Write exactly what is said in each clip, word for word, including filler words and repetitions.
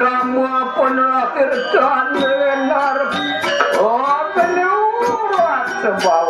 Kamu pun lahir dan benar. Oh, benar, sebab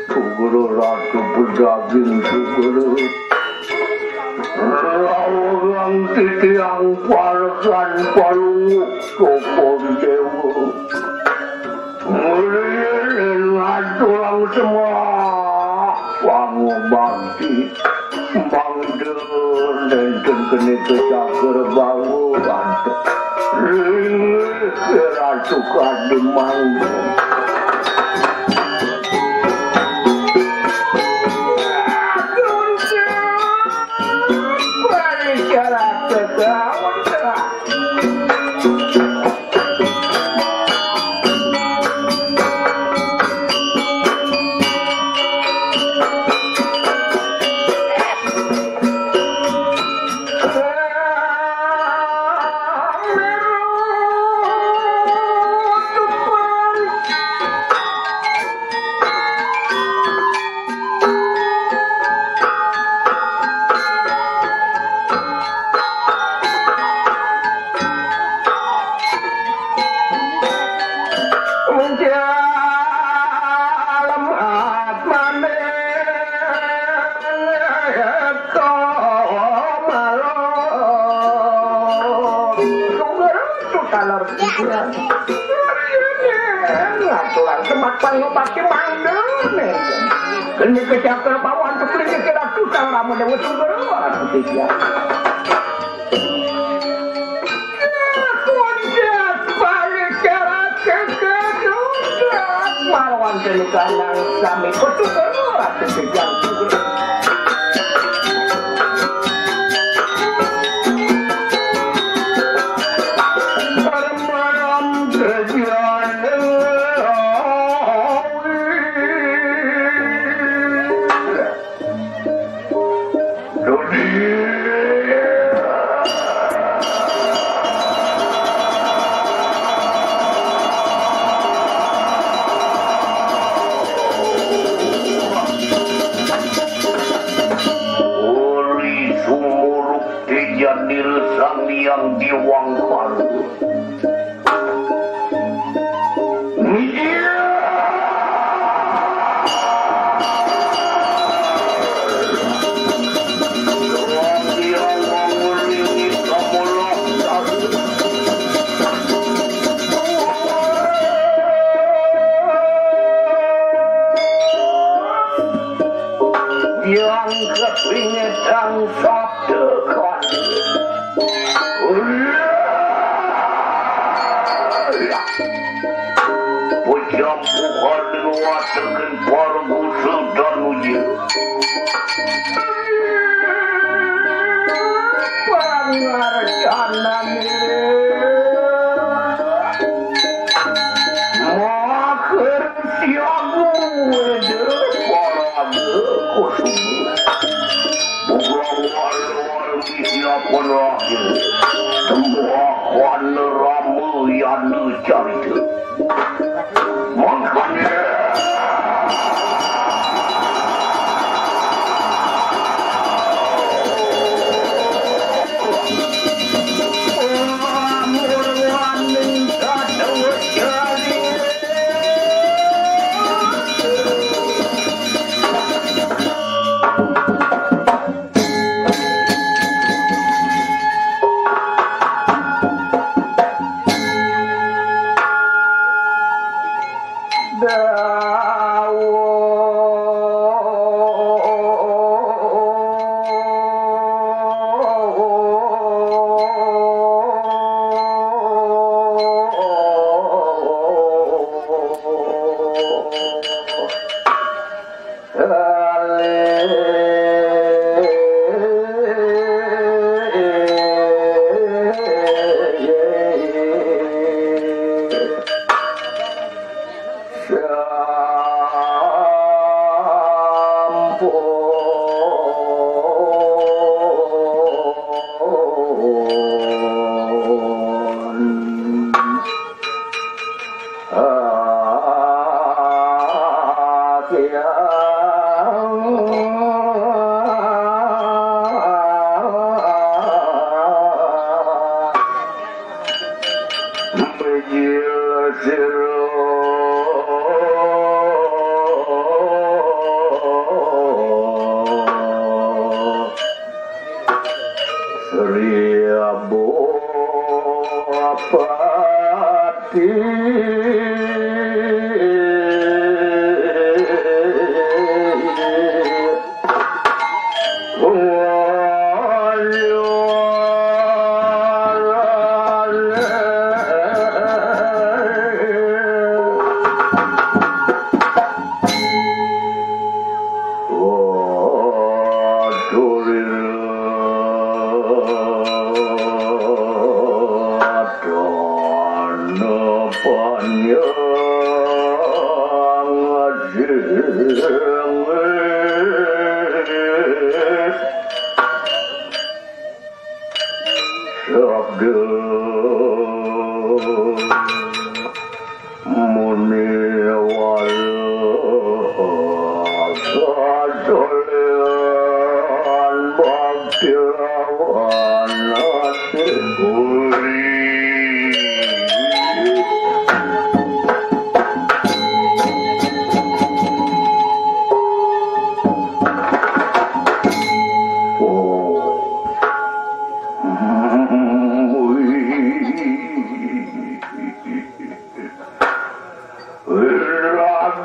Suguru Ratu Pedaging Suguru. Rawang titiang parekan palungguh Soko Dewa. Mulih ngatulang semua pangubakti. Mangda nenten kene kecaker bawa bantu. Ringgih Ratu Kademang. Taler kuburan. Ngaturan semak pangobati mangdane. Kene kecakrabawan tukling kira tukang rama dewa sumber. Kundat balik cara kekedudak. Marwan kene kanang sami petukar ratu sejang. Uli sumuruk tejanil sang yang diwang palu. Yang kepingetang sabda kata. Pejampuhan watekin pargusa danuja. Pangarcanan. Makar Siaga weda parada kusuma. Buka wala-wala misi apa lagi. Tembak wana rama yana carita. Mangkana. Dawuh. Sri Abu Pati. Sabda muni wala sasolehan bakti lawan ati uri. Oh.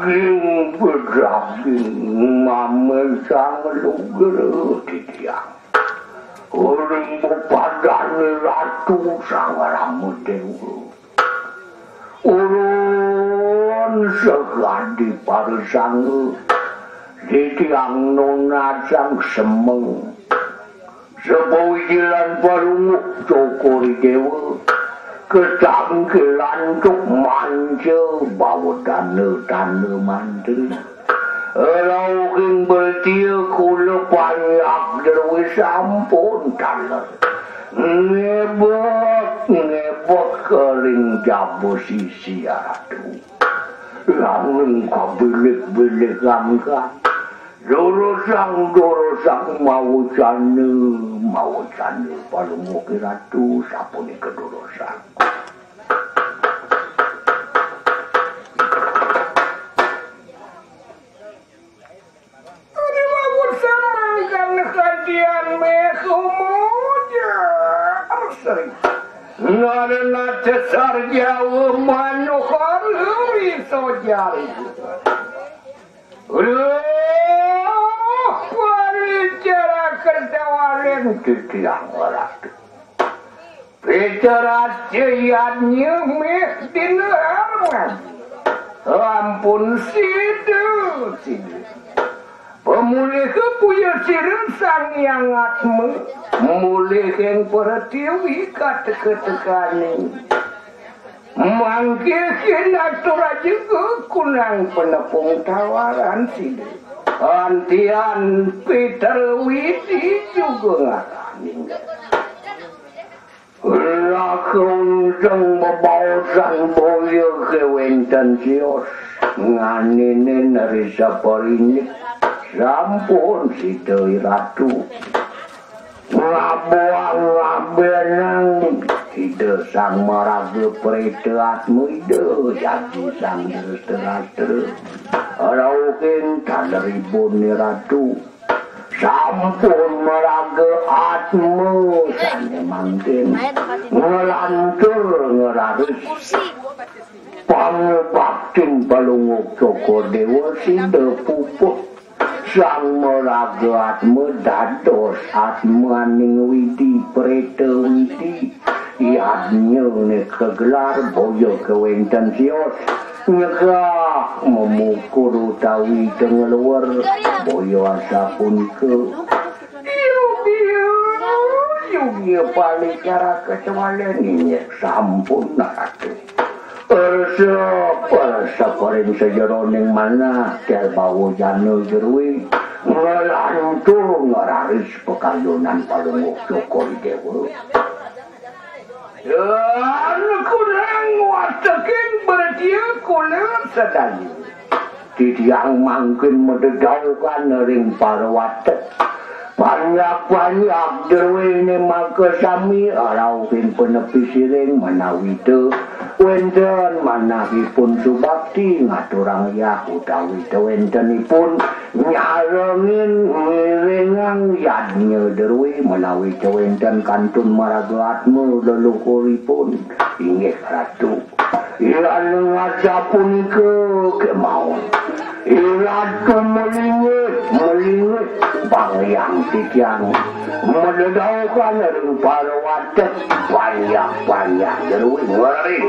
Daging bedaging mamesang luger titiang. Uring bepadane ratu sang Rama Dewa. Urun sekadi para sangga, titiang nunasang semeng. Sepawijilan palungguh Cokor Dewa, ketangkilan tuk manca bawa tanda-tanda mantri. Rauhing bertia kula panjak derwi sampun taler. Ngebek, ngebek kering jaba sisi ratu. Langling kabilik-bilik langkah. Durusang, durusang, mawacana, mawacana, palungguh ratu, sapunika durusang. Adi wawut samangkan kadian meh kumujar sering. Narena cesar Jawa manohar luri sojari. Duh, paricara kedawaran titiang ratu. Picara sejatnya meh dina arman. Ampun sida, sida. Pamulih buya sira Sang Hyang Atma, mulih ing pratiwi kateka-tekaning. Mangke yen atur aja kunang penepung tawaran sida. Antian Peter Widi juga ngaraning. Lakon sing bebaosan boya kewenten sios nganene neri saparinik sampun sida iratu. Ngabuang ngabenang Ida Sang Maraga Preta Atma Ida Jati Sang Drestadrasta. Rauhing taleripun Ratu. Sampun maraga atma sane mangkin. Nglantur ngeraris. Pangubaktin Palungguh Cokor Déwa sida puput. Sang maraga atma dados atmaning widi, preta widi. Yadnyané kagelar boya kawénten sios. Nyegah memukur utawi tengluwer boya asapunika. Yogya, yogya palicara kecuali inggih sampun, Ratu. Resep, resep ring sajeroning manah, kel bawa jana jerué, nglantur ngraris pakayunan Palungguh Cokor Déwa. Yan kurang watekin berdia kula sadaya. Titiang mangkin madedaukan ring para watek. Panjak-panjak druéné makasami, arauhin panepi siring manawita wénten manahipun subakti ngaturang yah utawi wéntenipun nyarengin ngiringang yadnya drué manawita wénten kantun maraga atma leluhuripun. Inggih Ratu. Yan asapunika kémaon. Iratu malinggih, malinggih, panggiang titiang. Madedaukan ring para watek, panjak-panjak jerué ngeri.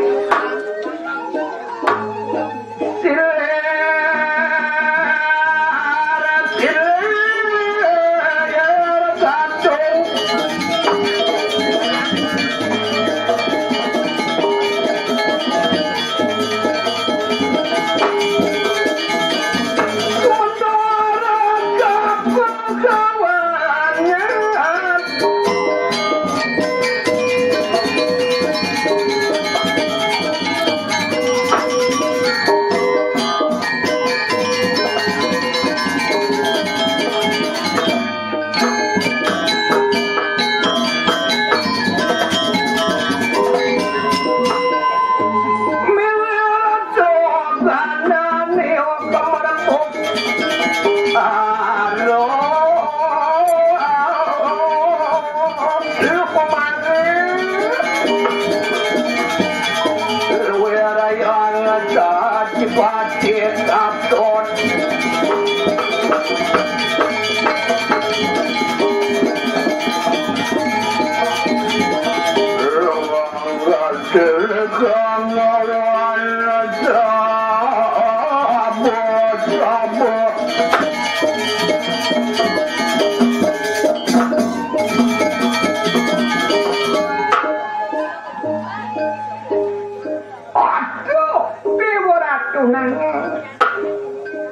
Aduh, Déwa Ratu nanging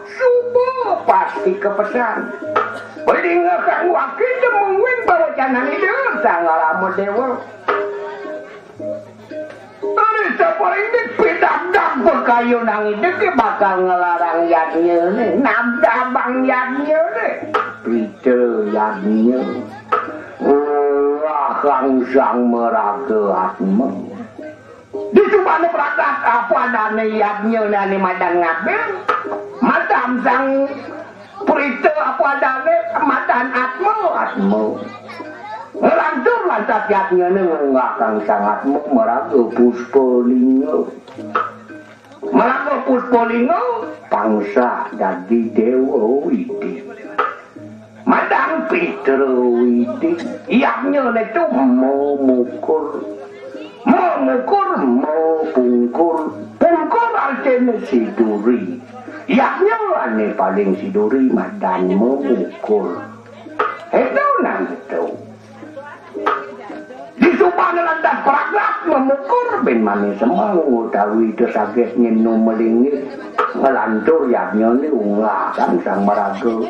suba pasti kapesan. Belinga kang wakil mungguing pawacanan Ida Sang Rama Déwa. Terus saparindik pidabdab pakayunan Ida ké bakal nglarang yadnyané, nabdabang yadnyané. Pitra yadnya. Ngulahang sang maraga atma. Disubana pragat apa adané yadnyané madan ngabil, madan sang prita apa adané madan atma, atma. Nglantur lantas yadnyané ngunggahang sang atma maraga puspalinga. Maraga puspalinga tansah dadi déwa widi. Madan Pitra Widi, yadnyané tu mamukur. Mamukur, mapungkur. Pungkur artiné siduri. Yadnya ané paling siduri madan mamukur. Itu nang itu. Disubana lantas pragat mamukur bin mané semeng utawi itu sagét nyenu melinggih nglantur yadnyané unggahang sang maraga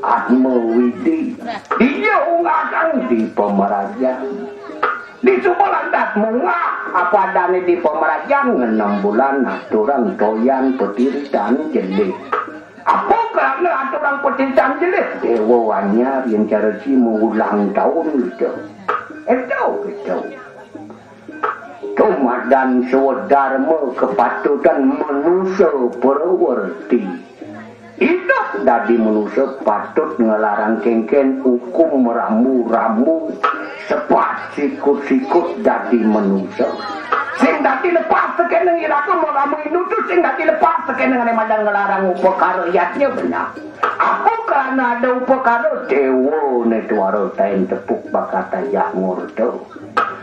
atma widi. Dija unggahang di pamrajan. Disuba lantas munggah apa adané di pamrajan ngenem bulan aturang toyan petiritan jelih. Apa krana aturang petiritan jelih? Déwa anyar yén cara ci ulang taun gitu. Itu gitu. Tumadan swadarma kepatutan manusa prawerti. Idup dadi manusa patut nglarang kénkén hukum rambu-rambu sepat sikut-sikut dadi manusa. Sing dadi lepas tekéning iraga marama Indu, sing dadi lepas tekéning ané madan nglarang upakara yadnya benar. Apa krana ada upakara déwa né tuara tain tepuk bakat ajak ngurda.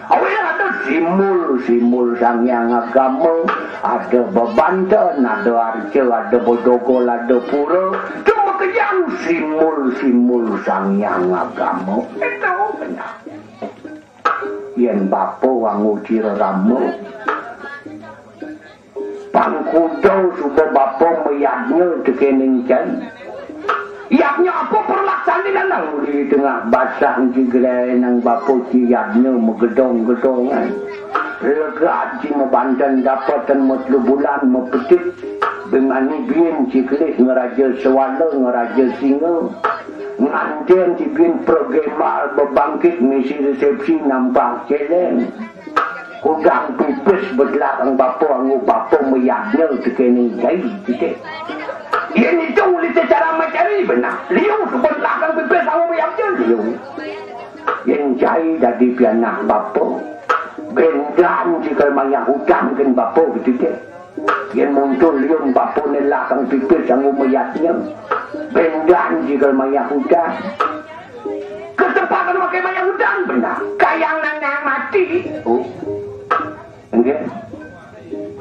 Awé ada simbol-simbol Sang Hyang Agama, ada bebanten, ada arca, ada bedogol, ada pura. Cuma kejang simbol-simbol Sang Hyang Agama. Itu benar. Yén bapa wangu cira rama, pangkuda suba bapa mayadnya tekéning cai. Yadnya apa perlaksanaan nang di tengah basah cigré nang bapa ci yadnya magedong-gedongan. Lega ci mabanten dapatan matlubulan mapetit. Bimani biin ci kelis ngeraja suwala ngeraja singa. Nganten ci biin pergemal bebangkit misi resepsi nampah céléng. Kudang pipis bedelakang bapa anggo bapa mayadnya tekéning cai titik. Yén itu uli secara macari benar. Liu suba delakang pipis anggo mayadnya liu. Yén cai dadi pianak bapa, bendan cikal mayah utang kén bapa titik. Yén muntul liun bapa nelakang pipis anggo mayadnya, bendan cikal mayah utang. Kesempatan waké mayah utang benar. Kayang nanang mati. Oh. Nggih.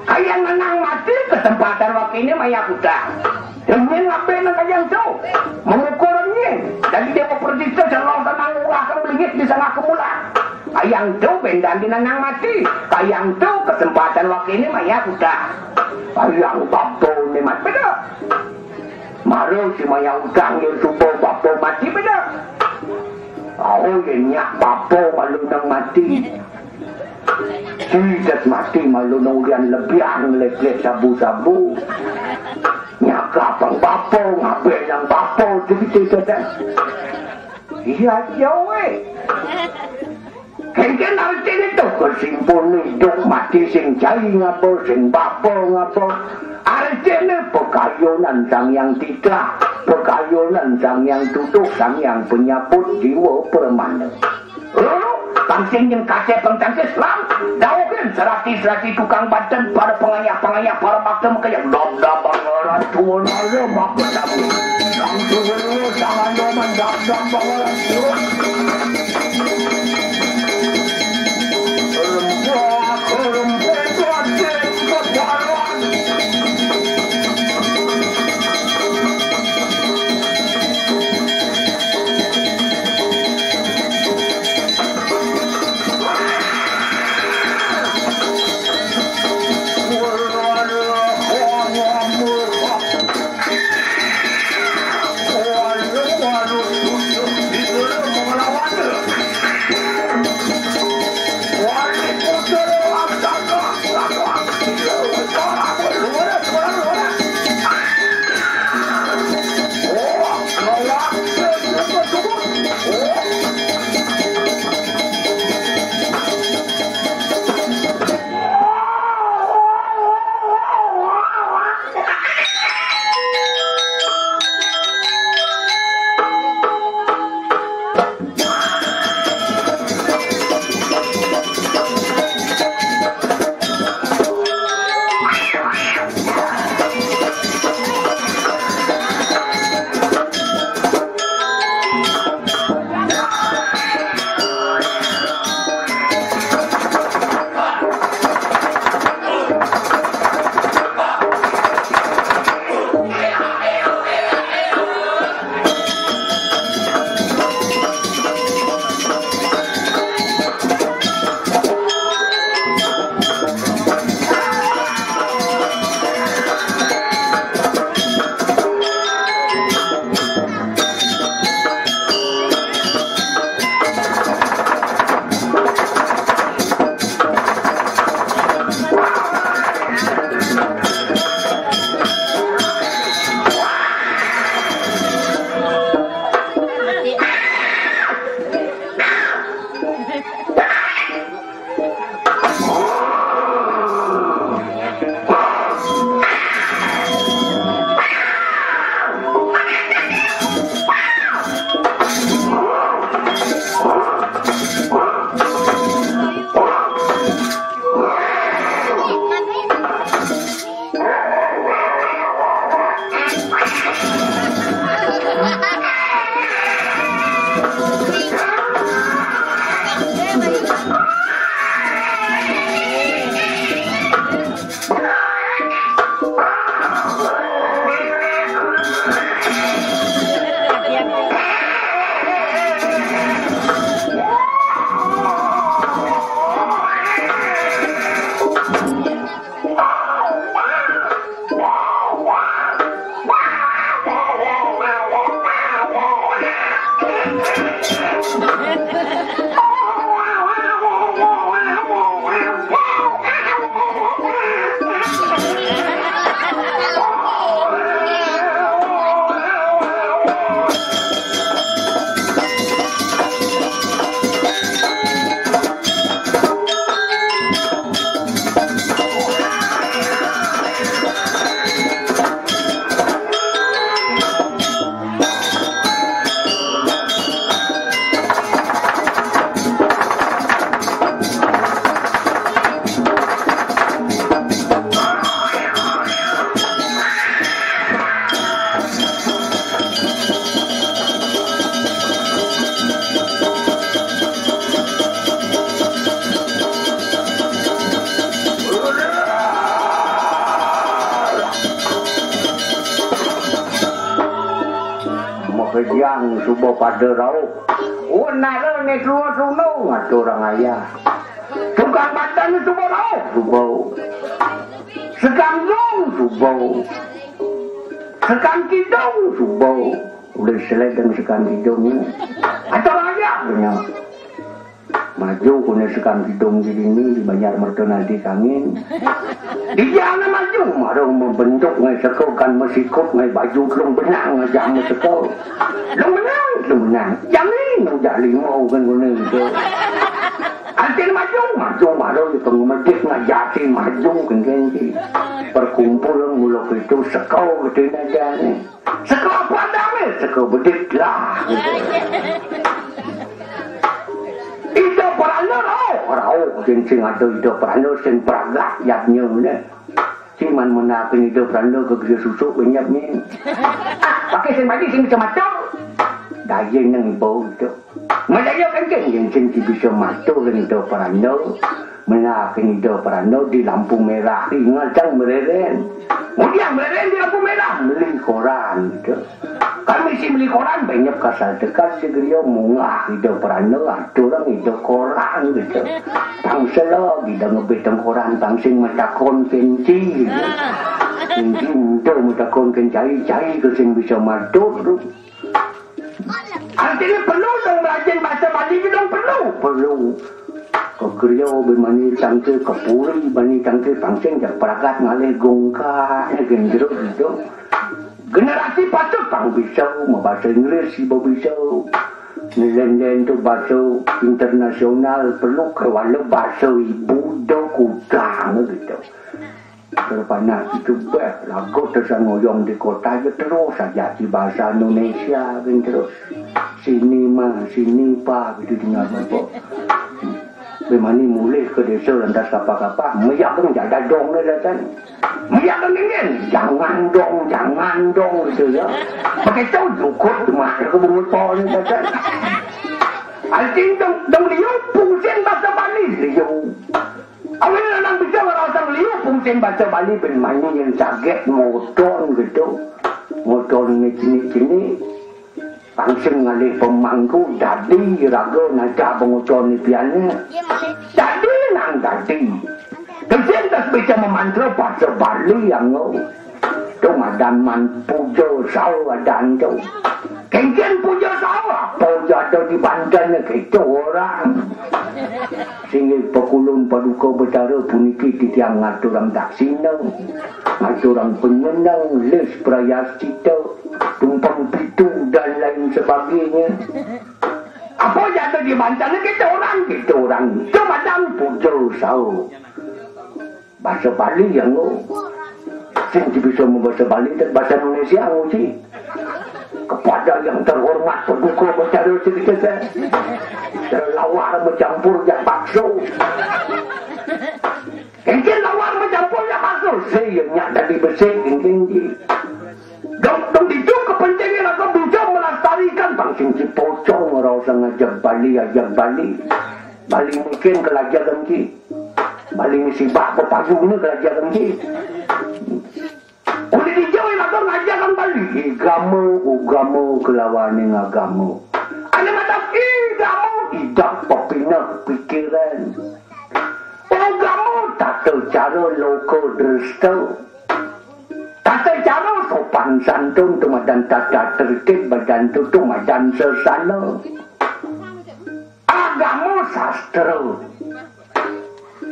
Kayang nanang mati kesempatan wakéné mayah utang. Nyén ngabéh nang kayang to. Mengukur nyén. Dadi déwa perdita salor tanang ngurah kang melingit di sangah kemulan. Kayang to bendan di nanang mati. Kayang to kesempatan wakéné mayah utang. Kayang bapa né mati beda. Mara si mayah utang yén suba bapa mati beda. Au yén nyak bapa malu nang mati. Sidat mati malu nang ulian lebihan ngelet-let sabu-sabu. Nyagapang bapa, ngabénang bapa, cerita sedang. Iya, iya, wéh. Kénkén artiné to kesimpulan idup mati sing cai ngaba, sing bapa ngaba. Artiné pekayunan Sang Hyang Titah, pekayunan Sang Hyang Tutuh, Sang Hyang Penyabut jiwa permana. Lalu, pang sing nyengkasé pengtangkis lam, dauhin serati-serati tukang banten, para pengayah-pengayah, para bakta makayang, dab-dab bangaran tuun ada bakta dabu. Sang tuun, sang anu mandab-dab bangaran tuun. Rempah, rempah, tuan, tuan, tuan. Yang suba pada rauh. Wanara ne truna-truna ngaturang ayah. Tukang batan suba rauh, suba. Sekam jong suba. Sekam kidung suba. Udah selesai dengan sekam kidung. Aturang ayah punya. Maju kena sekam kidung di sini di Banjar Merta Nadi kangin. Di jana maju, mara membentuk ngai seka kan mesikut ngai baju telung benang ngajak meseka. Telung benang, telung benang. Jam ni nujak lima kan guna itu. Antin maju, maju mara di pengemedit ngajak si maju kengkeng si. Perkumpul mula itu seka ketina jani. Seka apa dame, seka bedit lah. Ida Peranda rauh, rauh. Sing, sing ada Ida Peranda, sing pragat yatnya ne. Sing man menakin Ida Peranda ke gede susuk benyap ni. Ah, pakai sing bagi sing bisa matur. Daya nang bau tu. Madaya kencing, kencing si bisa matur Ida Peranda. Menakin Ida Peranda di lampu merah. Ingat sang mereren. Kemudian mereren di lampu merah. Beli koran gitu. Kami si beli koran banyak kasar dekat si geria munggah Ida Peranda, aturang Ida koran gitu. Tang sela Ida ngebetang koran, tang sing matakon kenci. Kenci ento matakon kencai-cai ke sing bisa matur tu. Artinya perlu dong belajar bahasa Bali ni dong perlu. Perlu. Ke geria bemani tangke, ke puri bani tangke, tang sing jak peragat ngalih gongkak, genjeruk gitu. Generasi patut pang bisa, mau bahasa Inggris si bisa. Nilai-nilai tu bahasa internasional perlu ke wala bahasa ibu do kutang gitu. Terpanak itu beh, lagu tersangoyong di kota je terus saja di bahasa Indonesia kan terus. Sini ma, sini pa gitu dengar apa. Bemani mulih ke desa lantas kapa-kapa, meyak pun jaga dong ni datang. Meyak pun ingin, jangan dong, jangan dong gitu ya. Pakai tahu jukut cuma ke bungut pohon ni datang. Anjing dong, dong liu pungsin bahasa Bali liu. Awin lanang bisa ngerasang liu pungsin baca Bali ben mani yang jaget moton gitu. Moton ni kini-kini. Pangsin ngalih pemangku dadi raga naja pengoton ni piannya. Dadi nang dadi. Kesin tak bisa memantra bahasa Bali yang ngau. Tu madan man puja sao adan tu. Kengken puja sao, apa jatuh di Banten ni kita orang. Singgih pekulun paduka betara puniki titiang ngaturang daksina, ngaturang penyenang, lis prayascita, tumpang pitu dan lain sebagainya. Apa jatuh di Banten ni kita orang, kita orang. Tu madan puja sao. Bahasa Bali yang ngau. Sing bisa membahasa Bali dan bahasa Indonesia ngau si. Kepada yang terhormat paduka betara si kita kan. Lawar mencampur jak bakso. Kengken lawar mencampur jak bakso. Si yang nyak dadi besik kengken ji. Dong, dong itu kepentingan aku bisa melestarikan bangsa si pocong orang sang ajak Bali, ajak Bali. Bali mungkin kelajaran ki. Bali ni sibak bepayu ni kelajaran ki. Oleh dijauh lagu ngajaran Bali. Igama, ugama, kelawan ni agama. Ada macam igama, idak pepinah pikiran. Ugama, tata cara loka dresta. Tata cara sopan santun tu madan tata tertib badan tu tu madan sesana. Agama sastra.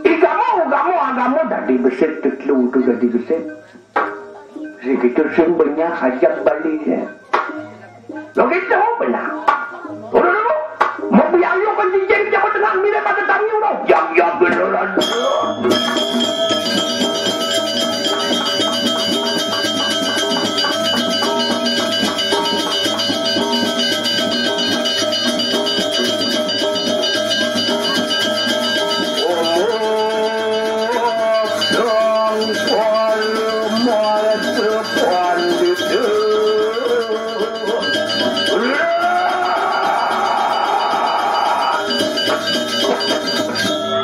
Igama, ugama, agama dadi besit, tetelu tu dadi besit. Sikitu sing banyak hajat Bali ya. Lo gitu benar. Ulu dulu. Mau biayu kan cincin jago tengah mirip pada tani udah. Yang yang beneran.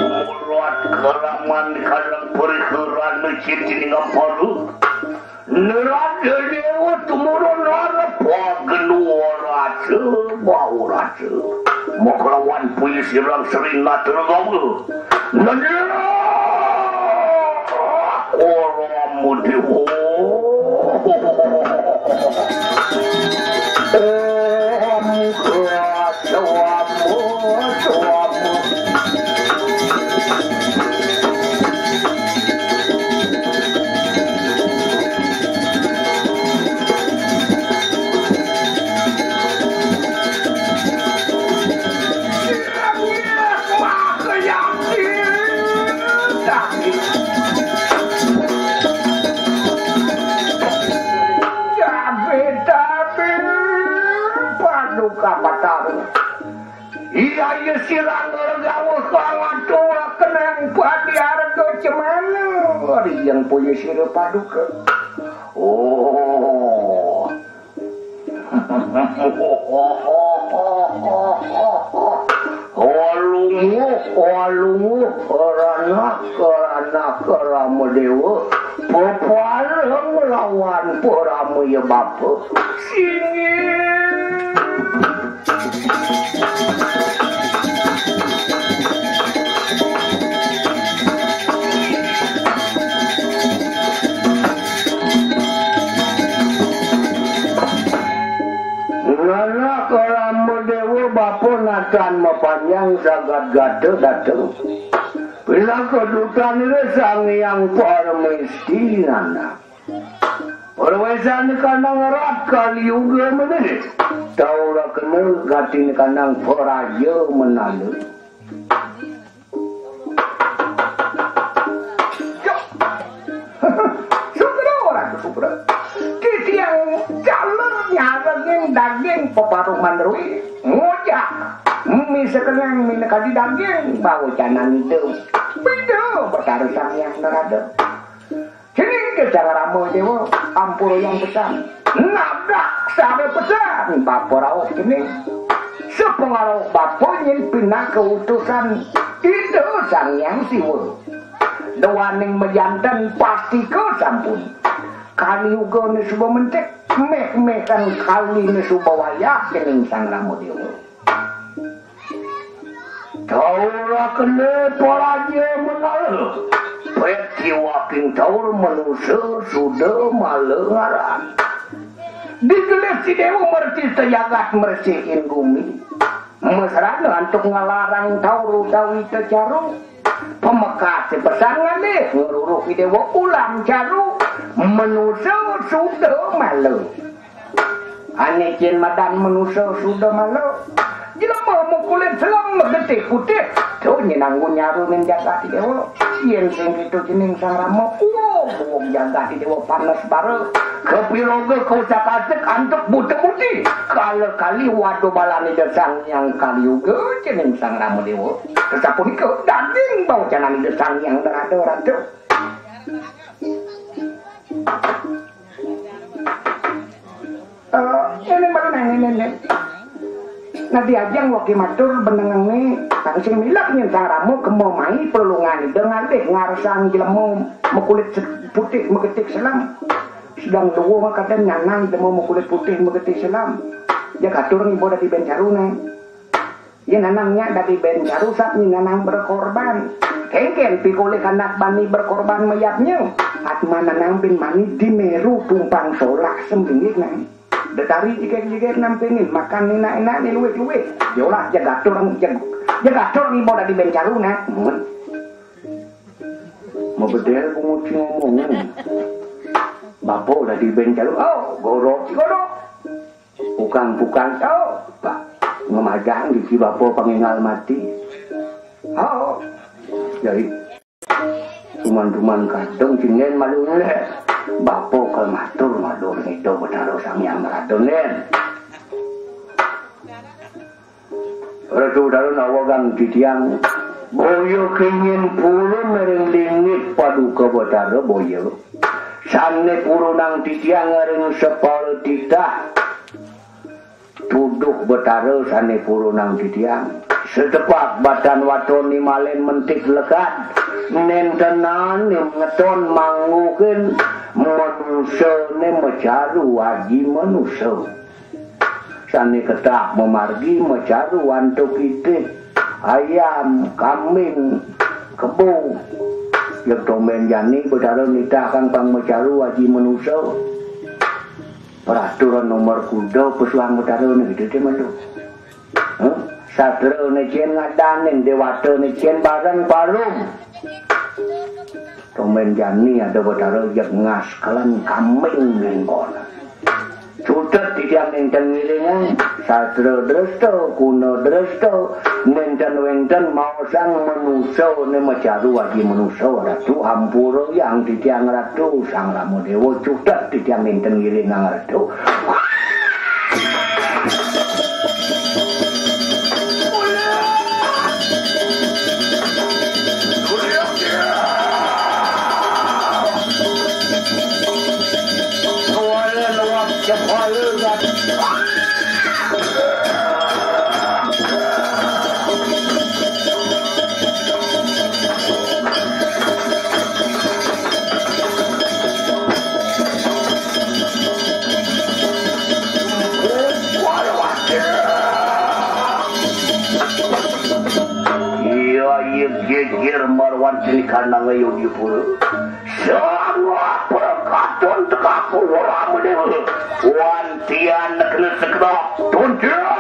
Murat keraman kalang perihuran masjid ini ngapalu. Neraka dewa tumurun neraka genduara. Bau rasa. Makalawan puisi rang sering ngatur gawa. Nanya. Orang mudiwo. Om Kacawamo, Cawamo. Paduka Batara. Iya, iya sirang ngergawuh kang atua kenang padi arga cemana. Riyang puya sira paduka. Oh. Walunguh, walunguh, ranah, ranah, Rama Dewa. Pepalang lawan Parama ya Bapa. Singgih. Nana Karama Dewa bapa natan mapanjang sagat gata dateng. Pinaka dutanira Sang Hyang Paramesti nana. Perwesan kanang rat Kali Yuga meneh. Taura kena gatin kanang peraja menala. Sukra, Ratu Sukra. Titiang jaler nyarengin daging peparuman rui. Ngojak. Misa kenang minakadi daging bawa canan ida. Beda Betara Sang Hyang Narada. Cening ke Sang Rama Dewa, ampura yang pesan. Nabrak sara pesan, bapa rauh cening. Sepengaruh bapa nyen pinaka utusan Ida Sang Hyang Siwa. Dawaning majanten pastika sampun. Kali yuga ne suba mentik, meh-meh kan kali ne suba wayah cening Sang Rama Dewa. Taur akene paraja menala. Pet kiwaking taur manusa suda mala ngaran. Digelis si Dewa merti tejagat mersihin gumi. Mesrana antuk ngalarang taur utawi tecaru. Pamekase pesan ngalih ngeruruh si Dewa ulam caru. Manusa suda mala. Ane cen madan manusa suda mala. Jelema makulit selem magetih putih. Tu nyen anggo nyaru ning jagat Dewa. Yen sing kitu cening Sang Rama, uwug-uwug jagat Dewa panes bara. Kapiroga kausak-asik antuk buta-buti. Kala kali wadu balane Ida Sang Hyang Kali Yuga cening Sang Rama Dewa. Sapunika daging bawa canan Ida Sang Hyang Narada ratu. Eh, ini baru nang ini, nih. Nah, diajang waki matur benengeng nih, tang sing milak nyen Sang Rama kema mai pelulungan Ida ngalih ngarsang jelema makulit se-, putih magetik selam. Sedang luwung kadang nyanang jelema makulit putih magetik selam. Dia katur ngibo dadi ben caru, nih. Yen nanang nyak dadi ben caru sap ni nanang berkorban. Kengken pikolih anak bani berkorban mayatnya. Atma nanang bin mani di meru tumpang solak sembingit nang. Detari jigek-jigek nampingin makan enak-enak ni luwih-luwih. Yolah jagatur jeg-, jagatur ni mau dadi ben caru nak. Hmm. Mabedel punguti ngomong. Bapo dadi ben caru. Oh, gorok, gorok. Pukang-pukang tau, Pak. Ngemajang di si bapa pangingal mati. Hau. Jadi, cuman-cuman kadang cingen malu ngeleh. Bapa kal matur malu ngedo Betara Sang Hyang Ratu nen. Ratu Betara nawagang titiang. Boya kengin purun ring lingit paduka Betara boya. Sane purunang titiang ring sepal titah. Tuduh Betara sane purunang titiang. Setepak batan waton ni malen mentik lekat. Nentenan ni ngeton mangguhin manusa ne macaru aji manusa. Sané ketah mamargi macaru antuk itih, ayam, kambing, kebo. Yén tombén jani Betara nitahang pang macaru aji manusa. Peraturan nomor kuda pesuang Betara né gitu deh malu. Hah? Sastrané cén ngadanin, déwatané cén bareng parum. Tombén jani ada Betara jeg ngaskelan kambing ning kono. Cutet titiang nénten ngiringang, sastra dresta, kuna dresta, nénten wénten maosang manusa né macaru aji manusa, Ratu, hampura yang titiang Ratu Sang Rama Déwa, cutet titiang nénten ngiringang, Ratu. Iya, iya, geger marwan seni kanang ayo dipura. Sanggup perkatun teka kuwara menil. Wan tian kena sekeda tunjuk.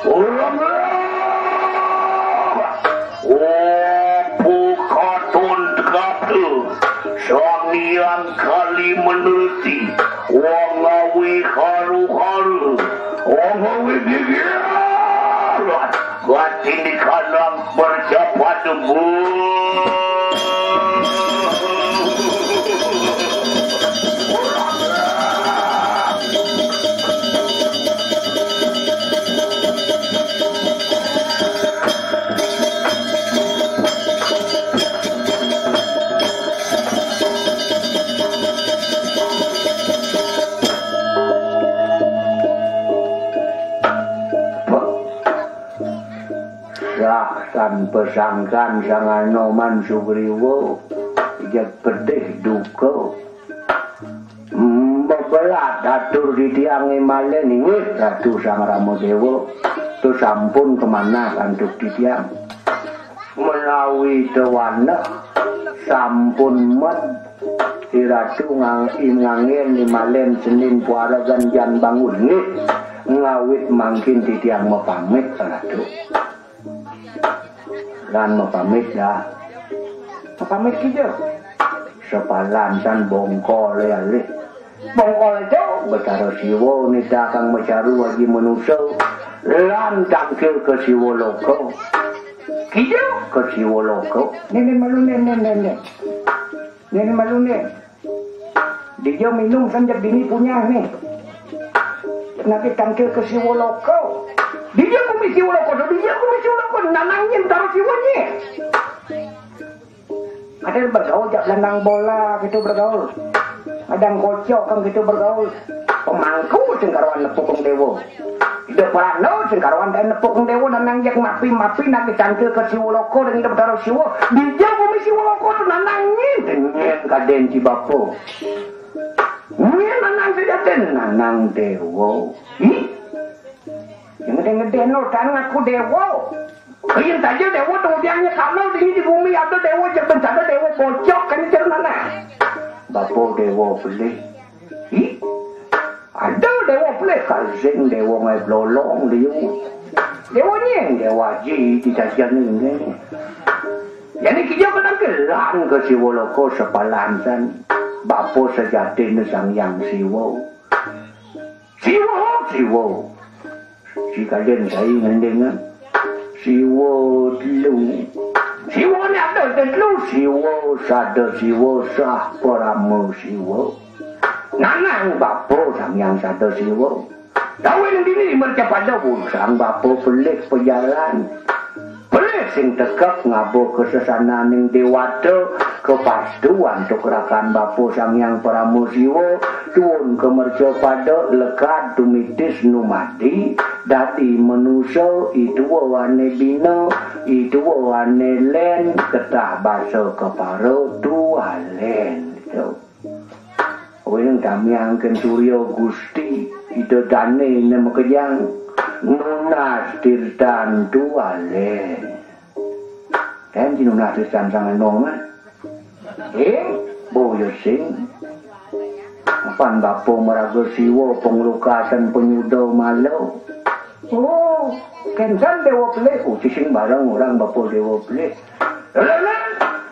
Orang Opo katon tegapna, Sang Hyang Kali Menelti, wong ngawi haru-haru, wong ngawi gegeran, batin di kandang bercapat debu. Saksan pesangkan Sang Anoman Sugriwa, jeg pedih duka. Mbebelat atur titiang imalin inggih Ratu Sang Rama Déwa, tu sampun kamanah antuk titiang. Menawi tewaneh sampun med, Iratu ngang-, nganggén imalin senin puara ganjan bangun nggih. Ngawit mangkin titiang mapamit, Ratu. Lan mapamit dah. Mapamit kija? Sepalan san bongkol alih. Bongkol aja Betara Siwa nitahang macaru aji manusa lan tangkil ka Siwa Loka. Kija ka Siwa Loka? Néné malu né, né, né, né. Néné malu né. Dija minum san jeg dini punyah né. Napi tangkil ka Siwa Loka? Dija gumi Siwa Loka, dija gumi Siwa Loka, nanang nyén Betara Siwa nyén. Ada bergaul jak landang bola gitu bergaul. Ada kocok kan gitu bergaul. Pemangku sing karuan nepuk kang déwa. Ida Pranda sing karuan taén nepuk kang déwa, nanang jak mapi-mapi nagih tangkil ka Siwa Loka deng Ida Betara Siwa. Dija gumi Siwa Loka tu nanang nyén, nyén kadén ci bapa. Nyén nanang sejatin, nanang déwa. Ih. Yang gedé-gedé no, tan ngaku déwa. Yén saja déwa, tunggu tiangnya kalau di, di gumi ada déwa, jeg ben sada déwa bocok, kan, jer nanang. Bapa déwa pelih. Ih, ada déwa pelih, kasing déwa ngai blolong liu. Déwa nyén, Déwa Aji, di jajan ini. Jadi kija kadang kelan ka Siwa Loka sepalan san. Bapa sejatiné Sang Hyang Siwa. Siwa, Siwa. Ci kadén sai ngendingan. Siwa telu. Siwa né ada telu. Siwa sada Siwa sah parama Siwa. Nanang bapa Sang Hyang Sada Siwa. Kawin dini mercapada sang bapa pelih pajalan. Pelih Sing tekep ngaba kasesananing déwata, kapastu antuk rakan bapa Sang Hyang Parama Siwa, tuun ka mercapada, lekad tumitis numadi, dadi manusa, i tua ané bina, i tua ané lén, ketah basa kepara, tualén. Gitu. Wing tamiang kén surya Gusti, ida dané né makejang, nunas tirtan tualén. Kén ci nunas tirtan Sang Anom, mah. Eh, boya sing. Apan bapa maraga Siwa panglukasan panyuda mala. Oh, kén Sang Déwa Pelih, oh, ci sing bareng orang bapa Déwa Pelih. Lélé,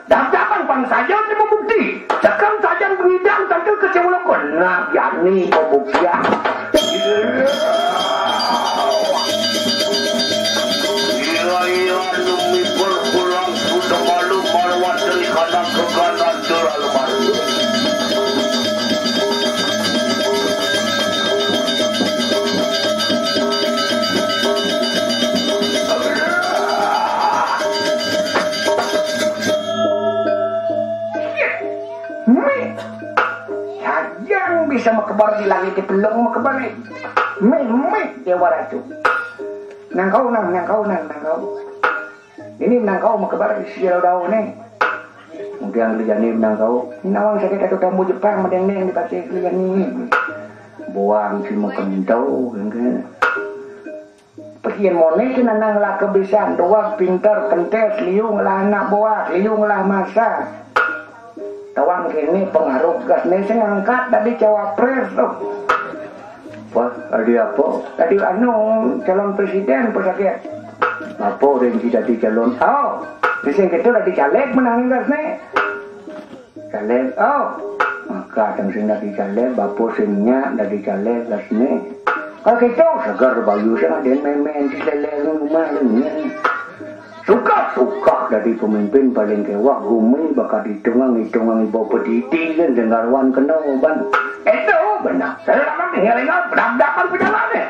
daptapan pang saja ti mabukti. Cekam sajan pengidang tentu kecewa kena jani pembuktian. Iya, iya, demi berpulang sudah malu marwah dari kanan ke kanan terlalu malu. Mih. Sajang bisa makebar di langit di pelung makebar nih. Mih, mih, Déwa Ratu. Nangkau, nang, nangkau, nang, nangkau. Ini nangkau makebar di sira daun nih. Kemudian kerjanya nangkau. Nawang sakit atau tamu Jepang madeng-deng di pati kerjanya. Buang si makentau, kan. Pekien moné ké nanang lah kebisan, doang pinter, kentes, liu ngelah anak buah, liu ngelah masa. Tawang kéné pengaruh gas né sing ngangkat dadi cawapres tuh. Wah, dadi apa? Dadi anu, calon presiden, pesakit. Apa Renci dadi calon? Oh, sing gitu dadi caleg menang gas né. Caleg, oh. Maka tang sing dadi caleg, bapa sing nyak dadi caleg, gas né. Kalau gitu, segar bayu sing ada main-main di leler rumah ini. Suka-suka dadi pemimpin paling kewah gumi bakal ditungang-itungang ibu pedidi kan jenggarwan kena ban. Itu benar. Selamat tinggal ingat, beradaban pejalan nih.